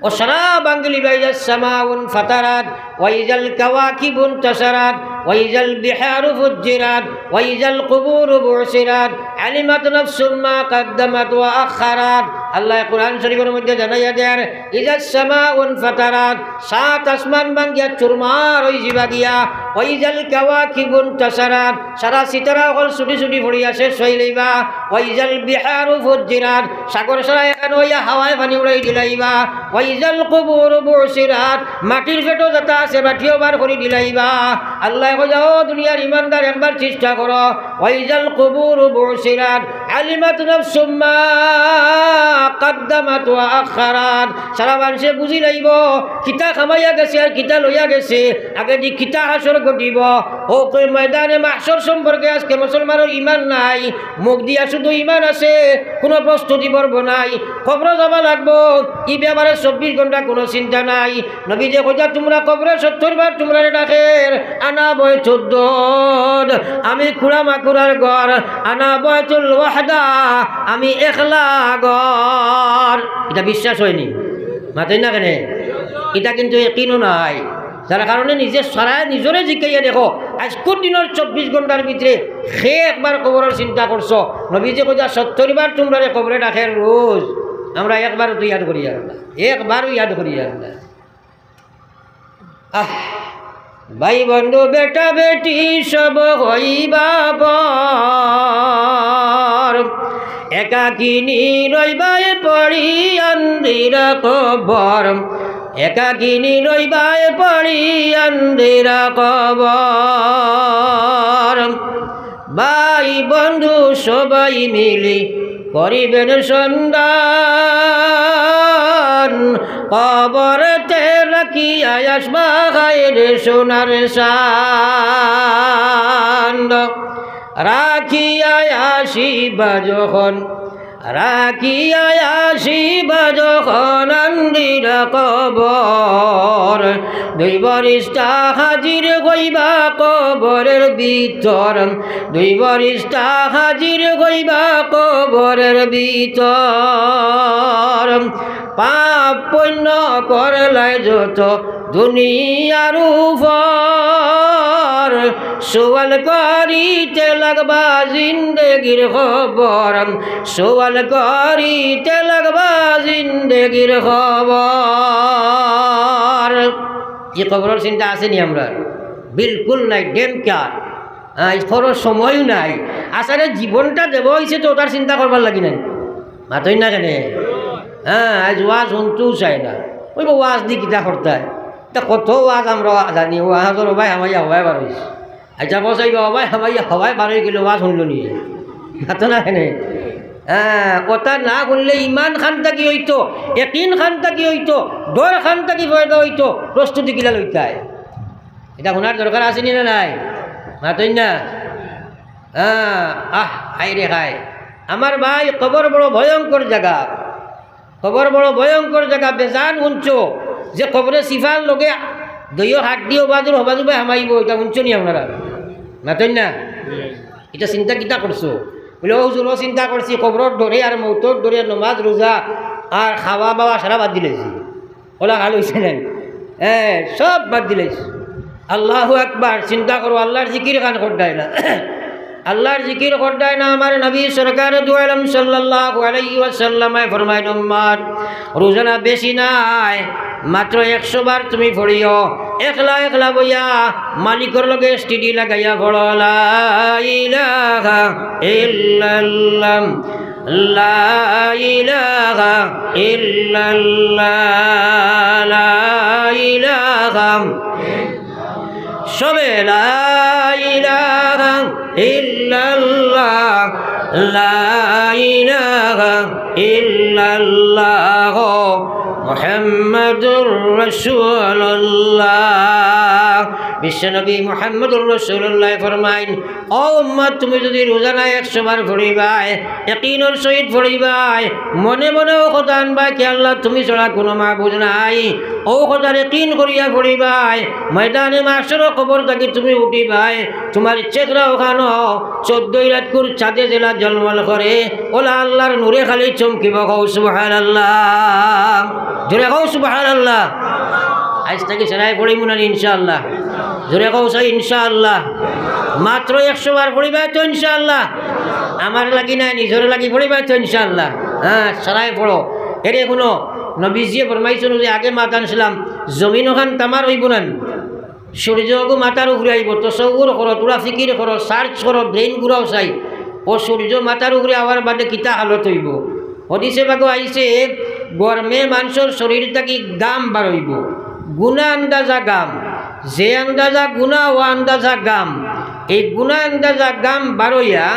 ও সারা বাঙ্গি লাইবা, ইজাস সামাউন ফাতারাত, ওয়া ইজাল কাওয়াকিবুন তাসারাত, ওয়া ইজাল বিহারু ফুজ্জিরাত, ওয়া ইজাল কুবুরু বুসিরাত, আলিমাত নাফসুম মা কাদ্দামাত ওয়া আখারাত। আল্লায় কোরআন শরীফর মধ্যে জানাইয়া দের, ইজাস সামাউন ফাতারাত, সাত আসমান ভাঙ্গিয়া চুরমার অইযিবা গিয়া, ওয়া ইজাল কাওয়াকিবুন তাসারাত, সারা সিতারা অকল ছুটি ছুটি পড়িয়া শেষ অই লাইবা। ওয়াইজাল বিহারু ফুজ্জিরাত, সাগর সারা এখান অইয়া হাওয়ায় পানি উড়াই দিলাইবা। ওয়াইজাল কুবুরু বুসিরাত, মাটির পেটো যেতা আছে মাটিও বার করি দিলাইবা। আল্লায় কইবা, "ও দুনিয়ার ইমানদার, একবার চেষ্টা করো।" ওয়াইজাল কুবুরু বুসিরাত, আলিমাত নাফসুম মা কাদ্দামাত ওয়া আখারাত, সারা মানষে বুঝি লাইবো কিতা কামাইয়া গেছে আর কিতা লইয়া গেছে, আগেদি কিতা হাশর ঘটিবো। ও কই ময়দানে মাহশর সম্পর্কে আজকে মুসলমানর ইমান নাই, মুখ দিয়া শুধু ইমান আছে, কুনু প্রস্তুতি পর্ব নাই। কবরো যাওয়া লাগবো, ই ব্যাপারে চব্বিশ ঘন্টা কুনু চিন্তা নাই। নবীজিয়ে কইতা, "তুমরা কবরে সত্তর বার তুমরারে ডাকের, আনা বাইতুদ্দুর, আমি কুড়া মাকুড়ার ঘর, আনা বাইতুল ওয়াহদা, আমি একলা ঘর।" ইটা বিশ্বাস অয়নি? মাতইন না কেনে? ইটা কিন্তু একিনও নাই। যার কারণে নিজে সারায় নিজরে জিকাইয়া দেখো, আইজকুর দিনর চব্বিশ ঘন্টার ভিতরে কে একবার কবরর চিন্তা করছো? নবীজিয়ে কইতা, "সত্তর বার তুমরারে কবরে ডাকের রোজ, আমরা একবারও তো ইয়াদ করিয়ার না, একবারও ইয়াদ করিয়ার না।" আহ, ভাই বন্ধু বেটা বেটি সব হইবা পর, একাকিনী রইবায় পড়ি আন্দিরা কবর, একাকিনী রইবায় পড়ি আন্দিরা কবর। ভাই বন্ধু সবাই মিলি করিবেন সন্ধান, কবরেতে রাখিয়া আসবা হায়রে সোনার চান্দ। রাখিয়া আসিবা যখন, রাখিয়া আসিবা যখন আন্দিরা কবর, দুই ফিরিস্তা হাজির হইবা কবরের ভিতর, দুই ফিরিস্তা হাজির হইবা কবরের ভিতর। পাপ পুণ্য করলায় যত দুনিয়ার উপর, সওয়াল করিতে লাগবা জিন্দেগির খবর, সওয়াল করিতে লাগবা জিন্দেগির খবর। ই কবরর চিন্তা আছে নি আমরার? বিলকুল নাই, ডেম কেয়ার। হ্যাঁ, ই কবরর সময়ও নাই। আসলে জীবনটা দেওয়া অইছে তো অটার চিন্তা করবার লাগি নায়। মাতইন না কেনে? হ্যাঁ, আইজ ওয়াজ হুনতেও চায় না। অউ বা ওয়াজ দি কিতা করতায়? তা কত ওয়াজ আমরা জানি, ওয়াজর অবায় হামাইয়া হবায় বার অইছে। আইচ্ছা, বস, অউ বা অবায় হামাইয়া হবায় বার অইগেলে ওয়াজ হুনলো নি? মাতো না কেনে? হ্যাঁ, অটা না হুনলে ইমান খান থাকি অইতো, একিন খান থাকি অইতো, ডর খান থাকি পয়দা অইতো, প্রস্তুতি কিলা লইতায়? ইটা হুনার দরকার আছে নি না নাই? মাতইন না? হ্যাঁ, আহ, হায় রে হায়। আমার ভাই, কবর বড় ভয়ঙ্কর জাগা। কবর বড় ভয়ঙ্কর জাগা। বেজান হুনছো যে কবরে সিফার লগে দুইও হাত দিয়া অবাজুর হবাজুবায় হামাইবো, ইটা হুনছো নি আপনারা? মাতইন না? ইটা চিন্তা কিতা করছো? বুলে, "ও হুজুর, অউ চিন্তা করছি, কবরর ডরে আর মউতর ডরে নমাজ, রোজা আর খাওয়া বাওয়া সারা বাদ দিলাইছি।" অলা হাল অইছে না? হ্যাঁ, সব বাদ দিলাইছি। আল্লাহু আকবার, চিন্তা করো, আল্লার জিকির খান করতায় না। আল্লার জিকির করতায় না। আমার নবী সরকারে দু আলম সাল্লাল্লাহু আলাইহি ওয়াসাল্লামে ফরমাইন, উম্মত, রোজানা বেশি নায়, মাত্র একশো বার তুমি পড়িও, একলা একলা বইয়া মালিকর লগে এসটিডি লাগাইয়া পড়ো, লা ইলাহা ইল্লাল্লাহ, লা ইলাহা ইল্লাল্লাহ, লা ইলাহা, সবে লা ইলাহা ইল্লাল্লাহ, লা ইলাহা ইল্লাল্লাহ, মুহাম্মাদুর রাসূলুল্লাহ। বিশ্বনবী মুহাম্মদুর রাসূলুল্লাহ ফরমাইন, ও উম্মত, তুমি যুদি রোজানা একশো বার পড়িবায়, একিনর সহিত পড়িবায়, মনে মনে অউ কথা আনবায় কি, আল্লাহ, তুমি ছাড়া কুনু মাবুদ নাই, অউ কথার একিন করিয়া পড়িবায়, ময়দানে মাহশরো কবর থাকি তুমি উঠিবায়, তুমার চেহারা অখানো চৌদ্দ রাইতকুর চাঁদে যেলা ঝলমল করে, অলা আল্লার নূরে খালি চমকিবো। কও সুবহানাল্লাহ। জোরে কও সুবহানাল্লাহ। আইজ থাকি সারায় পড়িমু না নি ইনশাআল্লাহ? জোরে কও চাই ইনশাআল্লাহ। মাত্র একশো বার পড়িবায় তো ইনশাআল্লাহ? আমার লাগি নায়, নিজর লাগি পড়িবায় তো ইনশাআল্লাহ? হ্যাঁ, সারায় পড়ো। এরে হুনো, নবীজিয়ে ফরমাইছইন যে আগে মাত আনছিলাম, জমিন অখান তামার অইবো না নি? সূর্য অগু মাথার উপরে আইবো, তসব্বুর করো, থুড়া ফিকির করো, search করো, brain ঘুরাও চাই। অউ সূর্য মাথার উপরে আওয়ার বাদে কিতা হালত অইবো? হাদিসে পাকো আইছে, গরমে মানষর শরীর থাকি ঘাম বারইবো, গুনা আন্দাজা ঘাম, যে আন্দাজা গুনা অউ আন্দাজা ঘাম। এই গুনা আন্দাজা ঘাম বারইয়া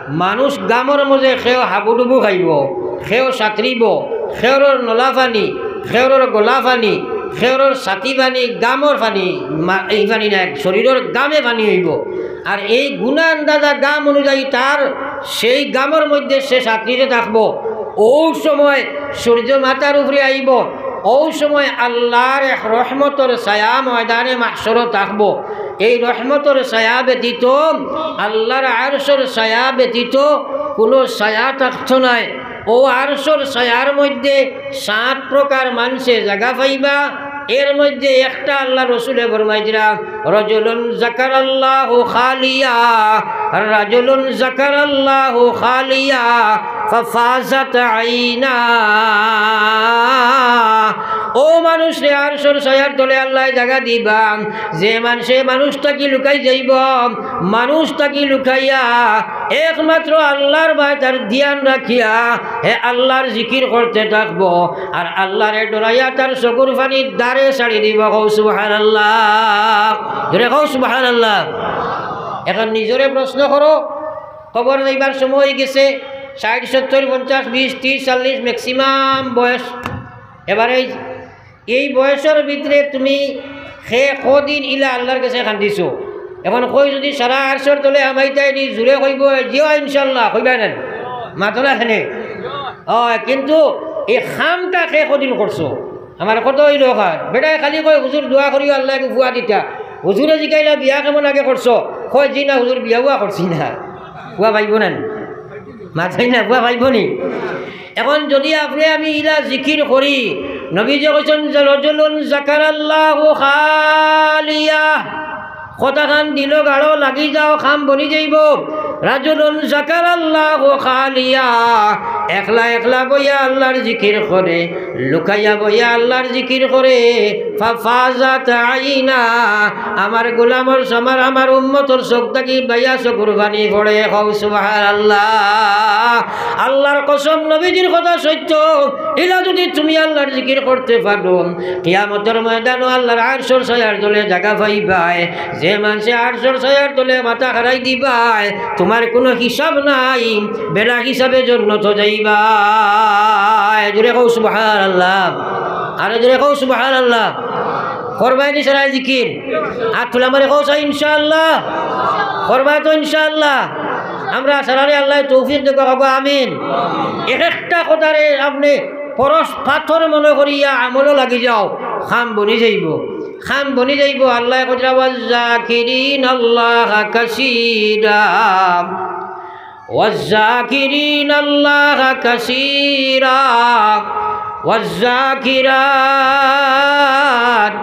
মানুষ ঘামর মাঝে কেউ হাবুডুবু খাইবো, কেউ সাঁতরিবো, কেউরর নলা পানি, কেউরর গলা পানি, কেউরর ছাতি পানি, ঘামর পানি, মা-, এই পানি নায়, শরীরর ঘামে পানি অইবো। আর এই গুনা আন্দাজা ঘাম অনুযায়ী তার সেই ঘামর মধ্যে সে সাঁতরিতে থাকবো। অউ সময় সূর্য মাথার উপরে আইবো, অউ সময় আল্লার এক রহমতর ছায়া ময়দানে মাহশরো থাকবো। এই রহমতর ছায়া ব্যতীত, আল্লার আরশর ছায়া ব্যতীত কুনু ছায়া থাকতো নায়। অউ আরশর ছায়ার মধ্যে সাত প্রকার মানষে জাগা পাইবা। এর মধ্যে একটা আল্লার রসুলে ফরমাই দিলা, "রাজুলুন যাকারাল্লাহু খালিয়া, রাজুলুন যাকারাল্লাহু খালিয়া, ফাফাজাত আইনা।" অউ মানুষরে আরশর ছায়ার তলে আল্লায় জাগা দিবা, যে মানষে মানুষ থাকি লুকাই যাইবো, মানুষ থাকি লুকাইয়া একমাত্র আল্লার ভয় তার ধিয়ান রাখিয়া হে আল্লার জিকির করতে থাকবো, আর আল্লারে ডরাইয়া তার চকুর পানির ধারে ছাড়ি দিবো। কও সুবহানাল্লাহ। জোরে কও সুবহানাল্লাহ। এখন নিজরে প্রশ্ন করো, কবর যাইবার সময় অইগেছে, ষাইট, সত্তইর, পঞ্চাশ, বিশ, ত্রিশ, চল্লিশ, maximum বয়স। এবারে এই বয়সর ভিতরে তুমি কে কদিন ইলা আল্লার গেছে কান্দিছো? এখন কই যুদি সারা আরশর তলে হামাইতায় নি, জুরে কইবো, "জিও ইনশাআল্লাহ", কইবা না? মাতো না কেনে? অয়, কিন্তু এই কামটা কে কদিন করছো? আমার কথা অইলো, বেটায় খালি কয়, "হুজুর, দোয়া করিও আল্লায় এগু ফুয়া দিতা।" হুজুরে জিকাইলা, "বিয়া কেমন আগে করছো?" কয়, "জি না হুজুর, বিয়া উয়া করছি না।" ফুয়া পাইবো না নি? মাতইন না, ফুয়া পাইবো নি? এখন যুদি আপনে আমি ইলা জিকির করি, নবীজিয়ে কইছইন যে, "রাজুলুন যাকারাল্লাহু খালিয়া।" কথাখান দিলো গাড়ো, লাগি যাও, কাম বনি যাইবো। রাজুলুন যাকারাল্লাহু খালিয়া, একলা একলা বইয়া আল্লাহর জিকির করে, লুকাইয়া বইয়া আল্লাহর জিকির করে। ফাফাজাত আইনা, আমার গোলামর, আমার, আমার উম্মতর চোখ থাকি বাইয়া চকুর পানি পড়ে। কও সুবহানাল্লাহ। আল্লাহর কসম, নবীজির কথা সত্য। ইলা যুদি তুমি আল্লাহর জিকির করতে পারো, কিয়ামতর ময়দানো আল্লাহর আরশর ছায়ার তলে জাগা পাইবায়। যে মানষে আরশর ছায়ার তলে মাথা খাড়াই দিবায়, তুমার কুনু হিসাব নাই, বেলা হিসাবে জন্নতো যাইবায়। জোরে কও সুবহানাল্লাহ। আরো জোরে কও সুবহানাল্লাহ। করবায় নি সারায় জিকির? আত তুলা মারি কও চাই ইনশাআল্লাহ। করবায় তো ইনশাআল্লাহ। আমরা সারারে আল্লায় তৌফিক দেউক্কা, কও আমিন। এক একটা কথারে আপনে পরশ পাথর মনো করিয়া আমলো লাগি যাও, কাম বনি যাইবো, কাম বনি যাইবো। আল্লায় কইরা, "ওয়াজ্জাকিরিনাল্লাহা কাসীরা, ওয়াজ্জাকিরিনাল্লাহা কাসীরা, ওয়াজ্জাকিরাত,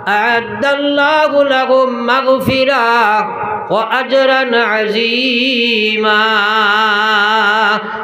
আ'আদ্দাল্লাহু লাহুম মাগফিরা ওয়া আজরান আযীমা।"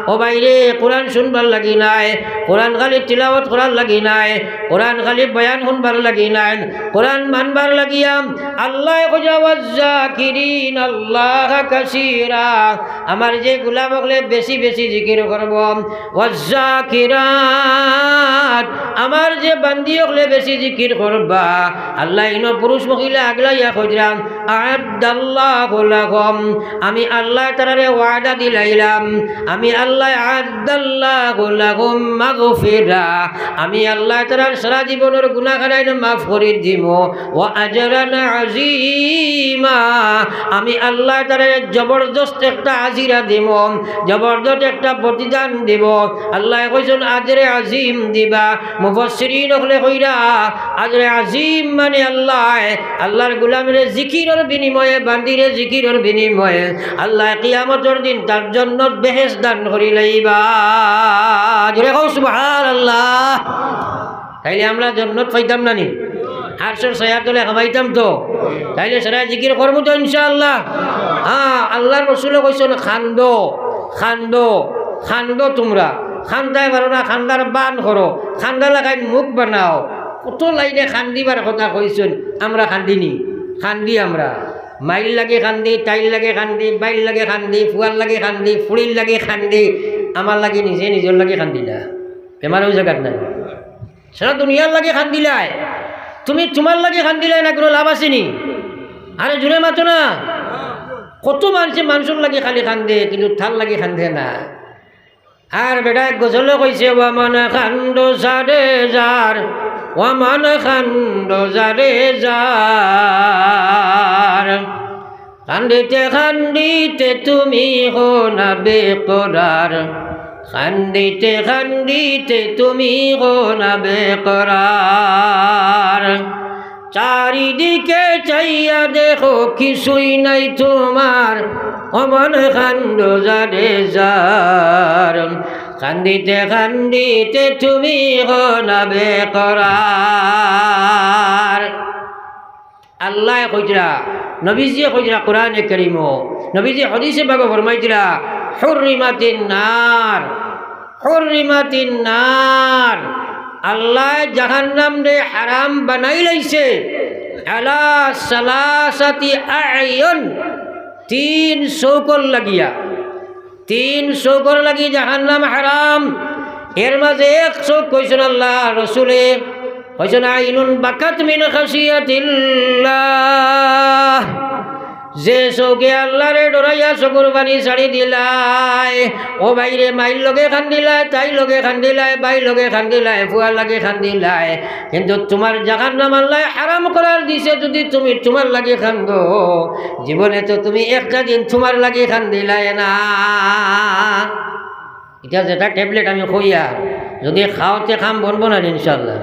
ও ভাইরে, কোরআন শুনবার লাগি নায়, কোরআন খালি তিলাওয়াত করার লাগি নায়, কোরআন খালি বয়ান হুনবার লাগি নায়, কোরআন মানবার লাগিয়া আল্লায় কইরা, "ওয়াজ্জাকিরিনাল্লাহা কাসীরা", আমার যে গোলাম অকলে বেশি বেশি জিকির করবো, "ওয়াজ্জাকিরাত", আমার যে বান্দি অকলে বেশি জিকির করবা, আল্লায় ইনো পুরুষ মহিলা আগলাইয়া কইরা, "আ'আদ্দাল্লাহু লাহুম", আমি আল্লায় তারারে ওয়াদা দিলাইলাম, আমি আল্লায়, "আ'আদ্দাল্লাহু লাহুম মাগফিরা", আমি আল্লায় তারার সারা জীবনর গুনাহ খানাইন মাফ করি দিমু, "ওয়া আজরান আযীমা", আমি আল্লায় তারারে জবরদস্ত একটা আজিরা দিমু, জবরদস্ত একটা প্রতিদান দিমু। আল্লায় কইছইন আজরে আজিম দিবা। মুফাসসিরিন অকলে কইরা, আজরে আজিম মানে আল্লায়, আল্লাহর গোলামরে জিকিরর বিনিময়ে, বান্দিরে জিকিরর বিনিময়ে আল্লায় কিয়ামতর দিন তার জন্নত বেহেশত দান করিলাইবা। জোরে কও সুবহানাল্লাহ। তাইলে আমরা জন্নত পাইতাম না নি? আরশর ছায়ার তলে হামাইতাম তো। তাইলে সারায় জিকির করমু তো ইনশাআল্লাহ। হ্যাঁ, আল্লাহর রসুলে কইছইন, "কান্দো, কান্দো, কান্দো তুমরা। কান্দায় পারো না, কান্দার বান করো, কান্দা লাখাইন মুখ বানাও।" কত লাইনে কান্দিবার কথা কইছইন, আমরা কান্দি নি? কান্দি আমরা। মাইর লাগি কান্দি, তাইর লাগি কান্দি, বাইর লাগি কান্দি, ফুয়ার লাগি কান্দি, ফুড়ির লাগি কান্দি, আমার লাগি নিজে নিজর লাগি কান্দি না। বেমার অউ জাগাত নাই। সারা দুনিয়ার লাগি কান্দিলায়, তুমি তুমার লাগি কান্দিলায় না, কুনু লাভ আছে নি? আরে জোরে মাতো না। কত মানষে মানষর লাগি খালি কান্দে, কিন্তু তার লাগি কান্দে না। আর বেটায় গজলো কইছে, "ওয়া মান কান্দো যারে যার, ওয়া মান কান্দো যারে যার।" কান্দিতে কান্দিতে তুমি হো না বেকরার, কান্দিতে কান্দিতে তুমি হো না বেকরার। চারিদিকে চাইয়া দেখো, কিছুই নাই তুমার, ও মন কান্দো যারে যার। কান্দিতে কান্দিতে তুমি হো না বেকরার। আল্লায় কইতরা, নবীজিয়ে কইতরা কোরআনে কারীমো, নবীজি হাদিসে পাকো ফরমাইতরা, "হুররিমাতিন নার, হুররিমাতিন নার।" আল্লায় জাহান্নামরে হারাম বানাইলাইছে। আলা সালাসাতি আ'ইউন, তিন চউখর লাগিয়া। তিন চউখর লাগি জাহান্নাম হারাম। এর মাঝে এক চউখ কইছইন আল্লার রসুলে, কইছইন, "আইনুন বাকাত মিন খাশিয়াতিল্লাহ।" যে চউখে আল্লারে ডরাইয়া চকুর পানি ছাড়ি দিলায়, ও ভাইরে, মাইর লগে কান্দিলায়, তাইর লগে কান্দিলায়, বাইর লগে কান্দিলায়, ফুয়ার লাগি কান্দিলায়, কিন্তু তুমার জাহান্নাম আল্লায় হারাম করার দিছে, যুদি তুমি তুমার লাগি কান্দো, জীবনে তো তুমি একটা দিন তুমার লাগি কান্দিলায় না। ইটা যেটা ট্যাবলেট আমি কইয়ার, যুদি খাও তে কাম বনবো না নি ইনশাআল্লাহ?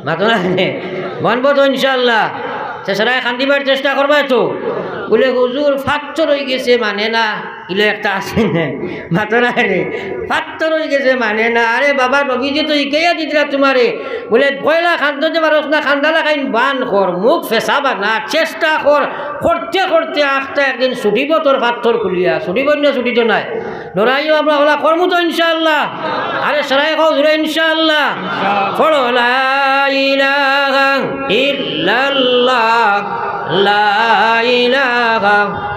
মাতো না নি? বনবো তো ইনশাআল্লাহ। তে সারায় কান্দিবার চেষ্টা করবায় তো? বুলে, "হুজুর, ফাত্তর অইগেছে, মানে না।" ইলা একটা আছে না, মাতো না রে, পাত্থর অইগেছে মানে না। আরে বাবা, নবীজি তো ইকাইয়া দিতরা তুমারে, বুলে, পয়লা কান্দতে পারস না, কান্দা লাখাইন বান কর, মুখ ফেসা বানা, চেষ্টা কর, করতে করতে আখতা একদিন ছুটিবো তোর পাত্থর খুলিয়া, ছুটিবো না, ছুটিতো নায়। লড়াইও আমরা অলা করমু তো ইনশাআল্লাহ। আরে সারাই কও জুরে ইনশাআল্লাহ। পড়ো লা ইলাহা ইল্লাল্লাহ, লা ইলাহা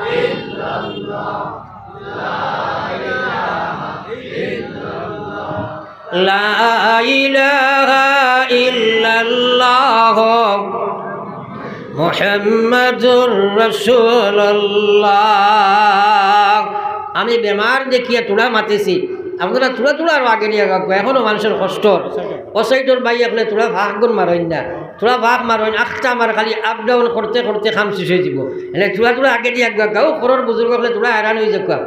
লা ইলাহা ইল্লাল্লাহ মুহাম্মাদুর রাসূলুল্লাহ। আমি বেমার দেখিয়া তুড়া মাতিছি, আপনারা তুড়া তুড়া আরো আগে দিয়া যাউক্কা, এখনো মানষর কষ্ট। অউ সাইডর ভাই অকলে তুড়া ফাঁক গুন মারইন না, তুড়া ফাঁক মারইন, আখতা আমার খালি up down করতে করতে কাম শেষ অইযিবো। এনে তুড়া তুড়া আগে দিয়া যাউক্কা, অউ করর বুজুর্গ অকলে তুড়া হয়রান অইযাউক্কা।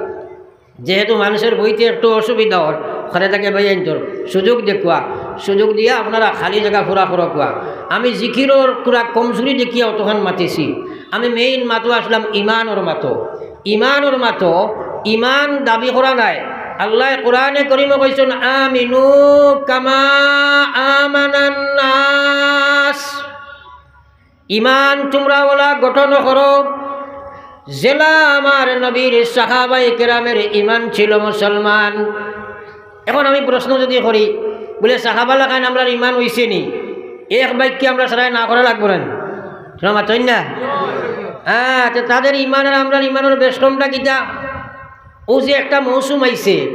যেহেতু মানষর বইতে একটু অসুবিধা অর, অখান থাকি ভাইয়াইন্তর সুযোগ দেউক্কা, সুযোগ দিয়া আপনারা খালি জাগা পুরা করউক্কা। আমি জিকিরর পুরা কমজুরি দেখিয়া অতখান মাতিছি। আমি main মাতো আছলাম ইমানর মাতো। ইমানর মাতো, ইমান দাবি করা নায়। আল্লায় কোরআনে করিমো কইছইন, "আমিনু কামা আমানান নাস।" ইমান তুমরা অলা গঠন করো, যেলা আমার নবীর সাহাবায়ে কেরামের ইমান ছিল মুসলমান। এখন আমি প্রশ্ন যুদি করি, বুলে, সাহাবা লাখান আমরার ইমান অইছে নি? এক বাক্যে আমরা সারায় না করা লাগবো না নি? তুমরা মাতইন না? হ্যাঁ, তে তাদের ইমান আর আমরার ইমানর বেষ্টনটা কিতা? অউ যে একটা মৌসুম আইছে,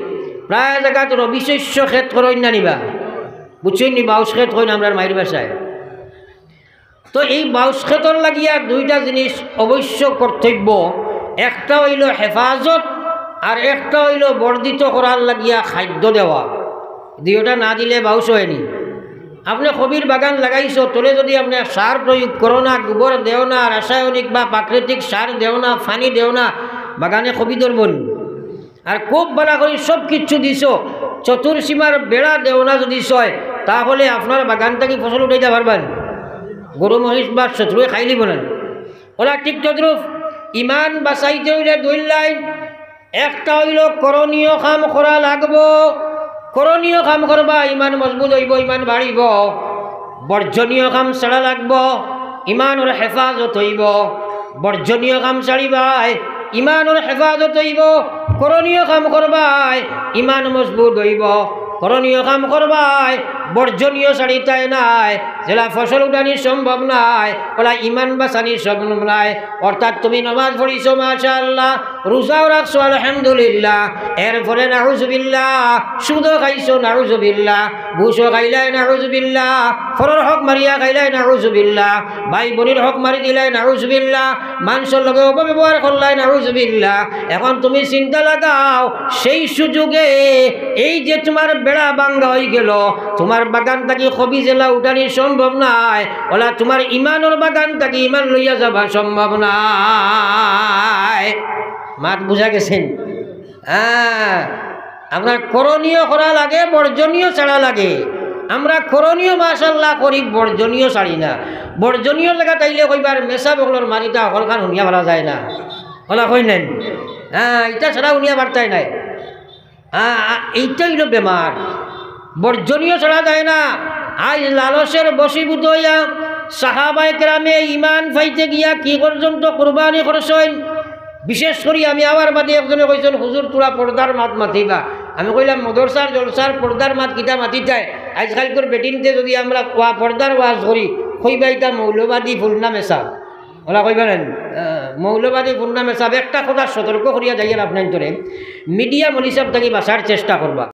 প্রায় জাগাত রবি শস্য খেত করইন না নি বা, বুঝছইন নি? বাউশ খেত কইন আমরার মাইর ভাষায়। তো এই বাউশ খেতর লাগিয়া দুইটা জিনিস অবশ্য কর্তব্য, একটা অইলো হেফাজত, আর একটা অইলো বর্ধিত করার লাগিয়া খাদ্য দেওয়া। দুইটা না দিলে বাউশ অয়নি। আপনে কবির বাগান লাগাইছো, তলে যুদি আপনে সার প্রয়োগ করো না, গোবর দেও না, রাসায়নিক বা প্রাকৃতিক সার দেও না, পানি দেও না, বাগানে কবি ধরবো নি? আর খুব ভালা করি সব কিচ্ছু দিছো, চতুর্সীমার বেড়া দেও না যুদি ছয়, তাহলে আপনার বাগান থাকি ফসল উঠাইতা পারবা নি? গরু মহিষ বা শত্রুয়ে খাইলিবো না নি? অলা ঠিক তদ্রূপ ইমান বাঁচাইতে অইলে দুই লাইন, একটা অইলো করণীয় কাম করা লাগবো। করণীয় কাম করবা, ইমান মজবুত অইবো, ইমান বাড়িবো। বর্জনীয় কাম ছাড়া লাগবো, ইমানর হেফাজত অইবো। বর্জনীয় কাম ছাড়িবায়, ইমানর হেফাজত অইবো। করণীয় কাম করবায়, ইমান মজবুত অইবো। করণীয় কাম করবায়, বর্জনীয় ছাড়িতায় নায়। যেলা ফসল উঠানি সম্ভব নায়, অলা ইমান বাঁচানি সম্ভব নায়। অর্থাৎ তুমি নমাজ পড়িছো, মাশাআল্লাহ, রোজাও রাখছো, আলহামদুলিল্লাহ, এরপরে নাউজুবিল্লাহ, সুদও খাইছো, নাউজুবিল্লাহ, ঘুষও খাইলায়, নাউজুবিল্লাহ, পরর হক মারিয়া খাইলায়, নাউজুবিল্লাহ, ভাই বইনর হক মারি দিলায়, নাউজুবিল্লাহ, মানষর লগে অপব্যবহার করলায়, নাউজুবিল্লাহ। এখন তুমি চিন্তা লাগাও, সেই সুযোগে এই যে তুমার বেড়া ভাঙ্গা অইগেলো, তুমার বাগান থাকি কবি যেলা উঠানি সম্ভব নায়, অলা তুমার ইমানর বাগান থাকি ইমান লইয়া যাবা সম্ভব নায়। মাত বুঝা গেছে নি? হ্যাঁ, আমরা করণীয় করা লাগে, বর্জনীয় ছাড়া লাগে। আমরা করণীয় মাশাআল্লাহ করি, বর্জনীয় ছাড়ি না। বর্জনীয় জাগাত আইলে কইবা, "মেসাব অকলর মাত ইতা হকলখান হুনিয়া পারা যায় না।" অলা কইন না নি? হ্যাঁ, ইতা ছাড়া হুনিয়া পারতায় নায়। হ্যাঁ, আ-, এইটা অইলো বেমার। বর্জনীয় ছাড়া যায় না। আইজ লালচর বশীভূত অইয়া সাহাবায়ে কেরামে ইমান পাইতে গিয়া কি পর্যন্ত কুরবানি করছইন। বিশেষ করি আমি আওয়ার বাদে একজনে কইছইন, "হুজুর, তুরা পর্দার মাত মাতিবা।" আমি কইলাম, "মদরসার জলসার পর্দার মাত কিতা মাতিতায়? আইজকাইলকর বেটিন্তে যুদি আমরা ওয়া-, পর্দার ওয়াজ করি, কইবা ইতা মৌলবাদী ফুল না মেসাব।" অলা কইবা না নি? আহ, মৌলবাদী ফুল না মেসাব। একটা কথা সতর্ক করিয়া যাইয়ার আপনাইন্তরে, মিডিয়া মলিসাব থাকি বাঁচার চেষ্টা করবা।